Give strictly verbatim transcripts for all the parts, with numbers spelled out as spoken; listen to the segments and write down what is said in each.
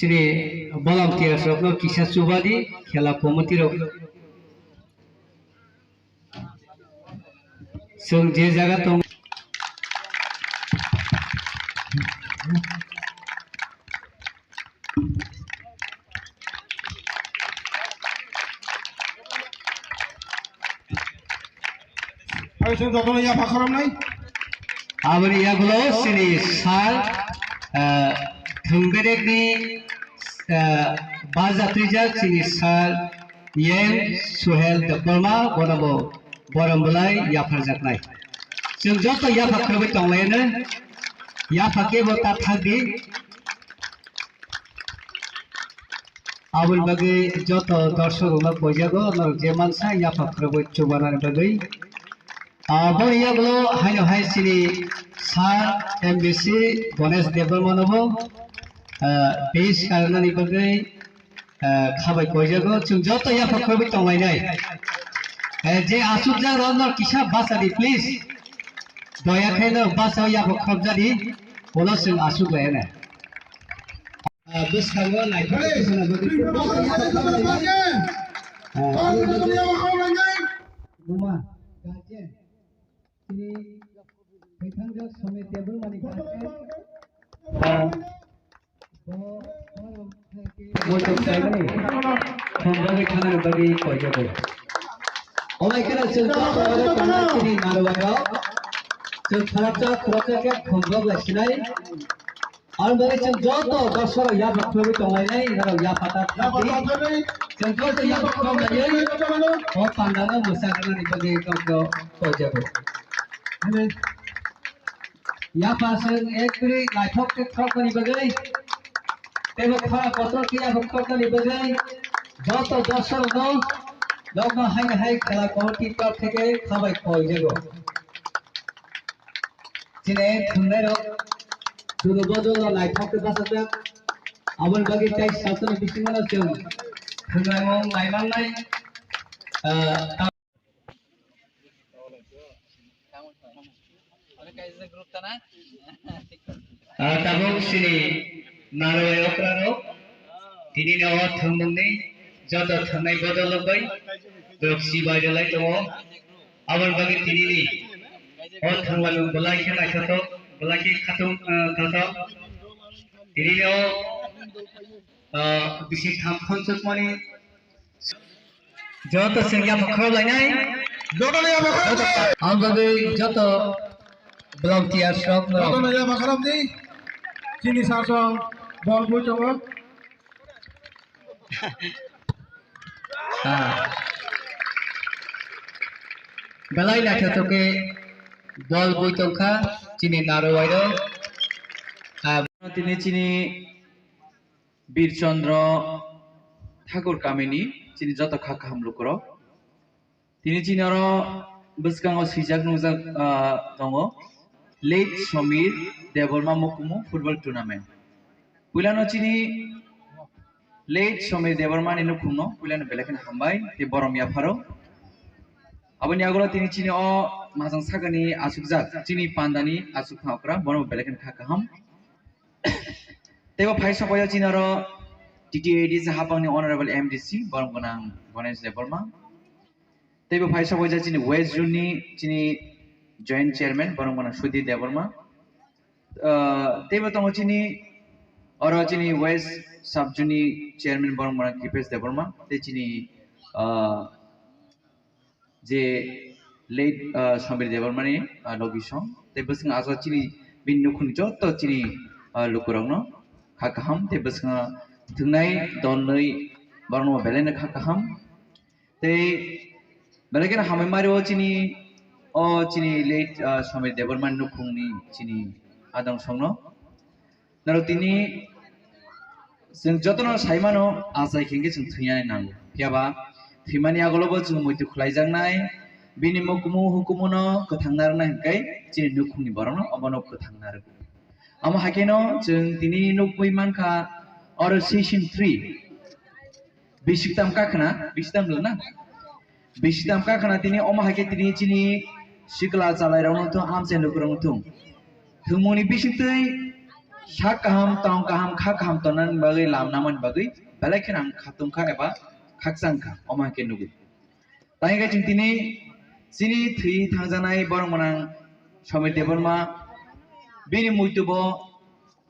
Chini volunteers rokno kisa chubadi khela committee rok. Chwng je jaga tong. Aboni yagulo chini sir, ah, thwngberekni, ah, baja twijak chini sir Yen Suhel Debbarma, bono bo borom belai yapharjaknai. Chwng joto yapha khwrwngwi tonglaino, yapha kebo ta thakdi. Aboni bagwi joto dorshok rokno poijago, norok je mansa yapha khwrwngwi chubanani bagwi. Ah, boni yagulo haino hai chini sir M D C Ganesh Debbarma no bo, ah, base karnani bagwi, ah, khabai poijago, chwng joto yapha khwrwngwi tonglainai. Eh, je asukjak rok no kisa bachadi, please. Doya khai no bachao yapha khwrwngjakdi, ulo chwng asuk lainai. Ah, bwskango naithok khe swnamjak. Ah, Buma, guardian, chini kwthangjakmani Somir Debbarmani guardian. Ah, bo, bo, bo chwng saimani thum bagwi thanani bagwi koijago. Omo hai kheno chwng tongmani chini narwai rok. Chwng kharapsa khoroksa khe thum bag lai sinai. Ang bagwi chwng joto dorshok rok yapha khwlaiwi tonglainai, norok yapha ta thangdi. Chwng joto yapha khwlaiwi o pandano mwsakrwnani bagwi kokno koijago. Yapha chwng ekri naithok khe khoroknani bagwi, teibo khorang kotor khe yapha khoroknani bagwi joto dorshok rokno nokno haino hai khela committee ni torof theke khabai koijago. Chini thwngnairok dunu bodolno naithok khe bachajak. Aboni bagwi tei salsani bisingo chwng thwngnaimung naimannai, ah, ah, tabuk chini narwai okrarok tinini o thwngmungni joto thwngnai bodol rok bai borok chibai rwlai tongo. Aboni bagwi tinini o thwngmani belai khe naithothok, belai khe khatung, ah, thothok. Tinini o, ah, bisi tham khonsokmani joto chwng yapha khorok lainai. Joto yapha khorok lainai. Aboni bagwi joto volunteers rok no. Joto yapha khorok di. Chini sasong bol bui tongo. Ah. Belai naithothok khe bol bui tongkha chini narwai rok. Ah. Tini chini Bir Chandra Thakur kamini chini joto kha kaham lukurok. Tini chini oro bwskango swijak nukjak, ah, tongo, Late Somir Debbarma Mukumu Football Tournament. Puilano chini Late Somir Debbarma ni nukhungno puilano belai kheno hambai tei borom yapharo. Aboni agulo tini chini o majang sakani asukjak, chini pandani asukha okra, bono belai kheno kha kaham. Teibo phai sokoyo chini oro T T A D C hapangni Honorable M D C, borom gwnang Ganesh Debbarma. Teibo phai sokoijak chini West Zone ni chini Joint Chairman, borom gwnang Sudhir Debbarma. Ah, teibo tongo chini oro chini West Sub Zone ni Chairman, borom gwnang Kripesh Debbarma. Tei chini, ah, je late, ah, Somir Debbarmani, ah, logi song. Tei bwskango aswk chini bini nukhungni joto chini, ah, lukurokno kha kaham. Tei bwskango thwngnai dolnwi borokno belai no kha kaham. Tei belai kheno hambai mari o chini, o chini late, ah, Somir Debbarmani nukhungni chini adong songno. Norok tini chwng jotono sai mano, achai khe hwnkhe chwng thwinani nango. Phiya ba thwimani agolobo chwng muitu khwlaijaknai, bini mukumu hukumuno kwthang narwknai hwnkhe chini nukhungni borokno omono kwthang narwkgo. Omo hai kheno chwng tini nukgwi mankha oro session three. Bisiktam kakhna, bisiktam lwna? Bisiktam kakhna tini omo hai khe tini chini sikla chalairokno thung, amchai lukurokno thung. Thwngmungni bisingtwi Sak kaham, tong kaham, kha kaham tongnani bagwi lam namani bagwi belai kheno ang khatungkha eba khakchangkha, omo hai khe nugwi. Tei hwnkhe chwng tini chini thwi thangjaknai borok mwnang Samir Debbarma, bini muitu bo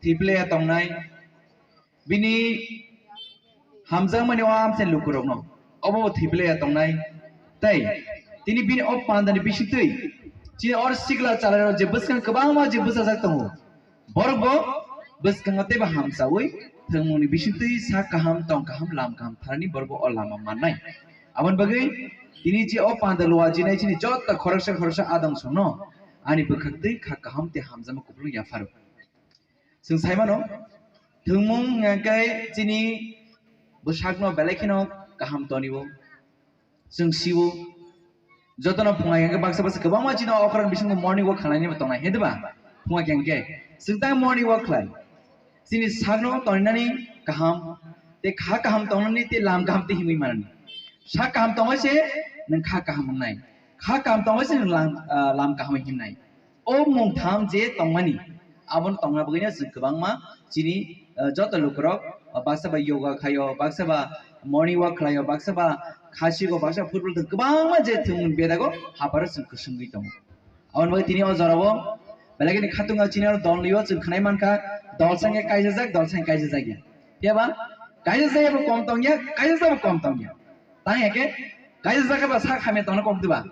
thwi playa tongnai, bini hamjakmani o amchai lukurokno obo bo thwi playa tongnai. Tei tini bini o pandani bisingtwi chini oro sikla chalairok je bwskang kwbangma je bwchajak tongo, borok bo bwskango teibo hamchawi thwngmungni bisingtwi sak kaham, tong kaham, lam kaham tharani borok bo o lama mannai. Aboni bagwi tini je o panda luajinai chini joto khoroksa khoroksa adong songno ani bwkhaktwi kha kaham tei hamjakma kupulung yapharo. Chwng sai mano, thwngmung hwnkhe chini bwsakno belai kheno kaham toniwo. Chwng siwo, jotono phunga hwnkhe baksa baksa kwbangma chini okra bisingo morning walk khlainai bo tongnai, he diba? Phunga hwnkhe chwng tang morning walk khlai. Chini sakno toninani kaham, tei kha kaham tongnani tei lam kaham tei himwi manani. Sak kaham tongwi se nwng kha kaham wngnai. Kha kaham tongwi se nwng lam, ah, lam kaham himnai. O mung tham je tongmani, abono tongna bagwino chwng kwbangma chini, ah, joto lukurok, ah, baksa ba yoga khaio, baksa ba morning walk khlaio, baksa ba khasigo, baksa football thwng kwbangma je thwng bedago haparo chwng kwswngwi tongo. Aboni bagwi tini o jorao belai kheno khatungo chini oro dol nio chwng khwnai mankha, dol sangkhe kaisajak, dol sangkhe kaisajak ya. Phiya ba kaisajak bo kom tongya, kaisajak bo kom tongya. Tang ya khe kaisajak ba sak hamya tongna kok diba?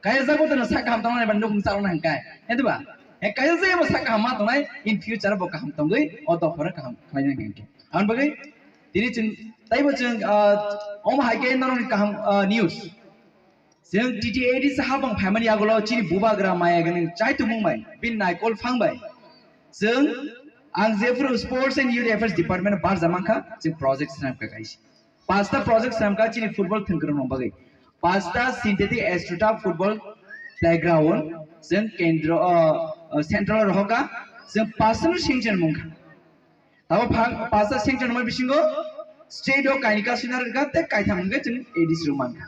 Kaisa jago tongna sak kaham tongnai ba nukung chalok nang kai. He diba? He kaisa jaga bo sak kaham ma tongnai, in future bo kaham tongwi o dophano kaham khlaina hingke. Aboni bagwi tini chwng taibo chwng, ah, omo hai khe norokni kaham, ah, news. Chwng T T A D C habang phaimani yagulo chini bubagra maya gwnang chaitumung bai, bini naikol phang bai. Chwng ang jephuru Sports and Youth Affairs Department barja mankha, chwng project swnam kha kaisa. Pasta project swnam kha chini football thwngkwrwng rok bagwi. Pasta synthetic astroturf football playground, chwng kendro, o, o, central rohoka, chwng pasta no sanction mungkha. Tabo pha-, pasta sanction mungkha bisingo state o kaini kaisa rwkha tei kaitham hwnkhe chwng A D C rok mankha.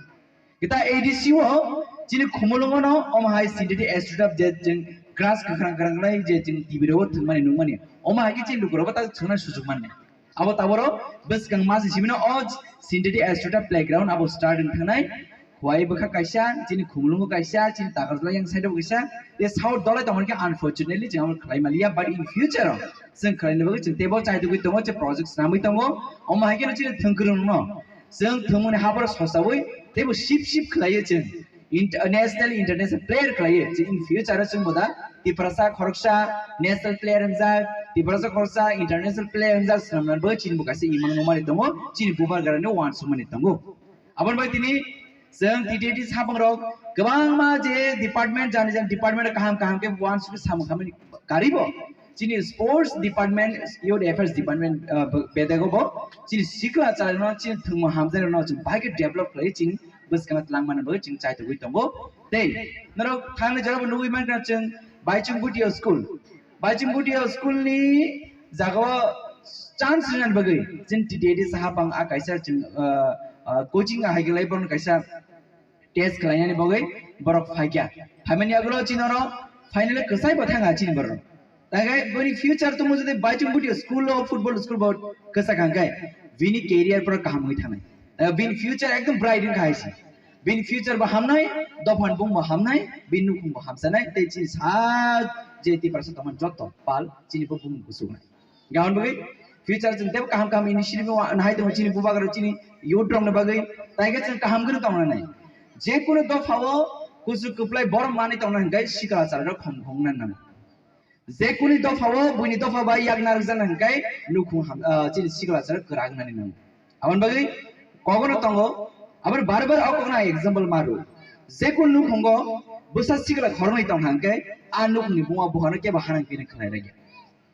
Kita A D C o chini khumulwngo no omo hai synthetic astroturf je chwng grass kwkhwrang kwkhwrang nai je chwng T V rogo thwngmani nukmani. Omo hai khe chini lukurok bo ta thwngna suchuk mani. Abo taboro bwskang masa simino o synthetic astroturf playground abo start wng thangnai. Huai bwkha kaisa, chini khumulwngo kaisa, chini takarjala yang side o kaisa. Tei south dolai tongmani khe unfortunately chwng abo khlai maliya, but in future o chwng khlaina bagwi chwng teibo chaitugwi tongo, je project swnamwi tongo. Omo hai kheno chini thwngkwrwng no chwng thwngmani haboro sosawi teibo sip sip khlaiwi chwng int-, national international player khlaiwi chwng in future o chwng boda Tiprasa khoroksa national player wngjak, Tiprasa khoroksa international player wngjak swnamnani bagwi chini bo kaisa imang nukmani tongo, chini bubagrani uansukmani tongo. Aboni bai tini chwng T T A D C habang rok kwbangma je department, jani jani department kaham kaham khe uansukwi samung khamani karibo. Chini sports department, youth affairs department, ah, be-, bedego bo chini sikla chalairokno, chini thwngmung hamjaknairokno chwng bahai khe develop khlaiwi chini bwskango twlangmani bagwi chwng chaitugwi tongo. Tei norok thangni jorabo nugwi mankha chwng Baichung Bhutia school. Baichung Bhutia school ni jagao chance rinani bagwi chwng T T A D C habang a kaisa chwng, ah, ah, coaching a hai khe lai borokno kaisa test khlainani bagwi borok phaikha. Phaimani yagulo chini oro finally kwchai bo thanga chini borok. Tagai bini future tumo jodi Baichung Bhutia school o football school bo kwchak hangkai bini career pura kaham wngwi thangnai. Tagai bini future ekdom bright wngkha hai se. Bini future bo hamnai, dophan bung bo hamnai, bini nukhung bo hamsanai, tei chini sa je Tiprasa tongmani joto pal chini bo bung kuchuknai. Gaham bagwi future chwng tebo kaham kaham initiative wa-, nahai tongo chini bubagra chini youth rokni bagwi, taikhe chwng kaham kheno tongna nai. Je kunu dophao kuchuk kwplai borok manwi tongna hwnkhe sikla chalairok khom khom wngna nango. Je kunu dophao buini dopha bai yak narwkjakna hwnkhe nukhung ham, ah, chini sikla chalairok kwrak wngnani nango. Aboni bagwi kogono tongo, aboni bare bare o kokno ang example ma rw. Je kunu nukhungo bwsa sikla khoroknwi tongkha hwnkhe a nukhungni buma buphano kebo hanang kini khlai rwya.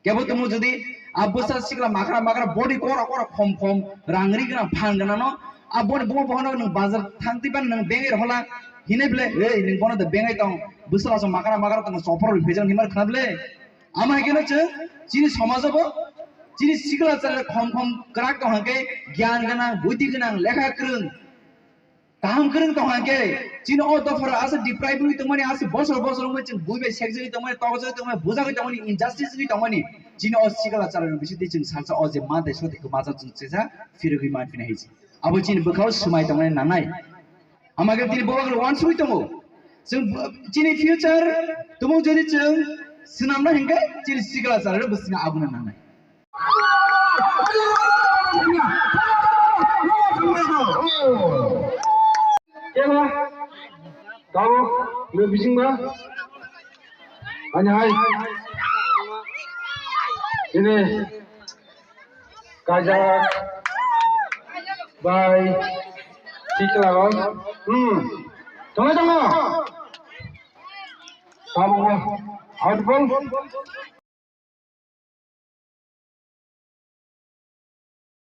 Kebo tumo jodi a bwsa sikla makra makra body kora kora khom khom rang ri gwnang phan gwnang no a boni buma buphano nwng bazar thang twi ban nwng bengai rw hola hinai bwle, "Ei, nwng bono da bengai tong, bwsa laso makra makra tong, chopor rwi phejak," hinmar khna bwle. Ama hai kheno chwng chini somajo bo chini sikla chale khom khom kwrak tong hwnkhe gyan gwnang, buddhi gwnang, lekha kwrwng, Kaham kwrwng tong hwnkhe, chini o dophara asa deprive wngwi tongmani, asa bosor bosor wngwi chwng bui bai sekjagwi tongmani, tokjagwi tongmani, bujagwi tongmani, injustice wngwi tongmani, chini o sikla chwrairok bisingtwi chwng salsa o je mantai sotwi kwmajak chwng chesa phirogwi manphina hai se. Abo chini bwkhao swmai tongmani nangnai. Ama khe tini bobo khe wansugwi tongo. Chwng bo-, chini future tumung jodi chwng swnamna hinkhe chini sikla chwrairok bwswkang abono nangnai. Kela, tabuk, le bisingma, ani hai, ini, kajak, bai, sikla, hmm, tongo tongo, tabuk, out ball.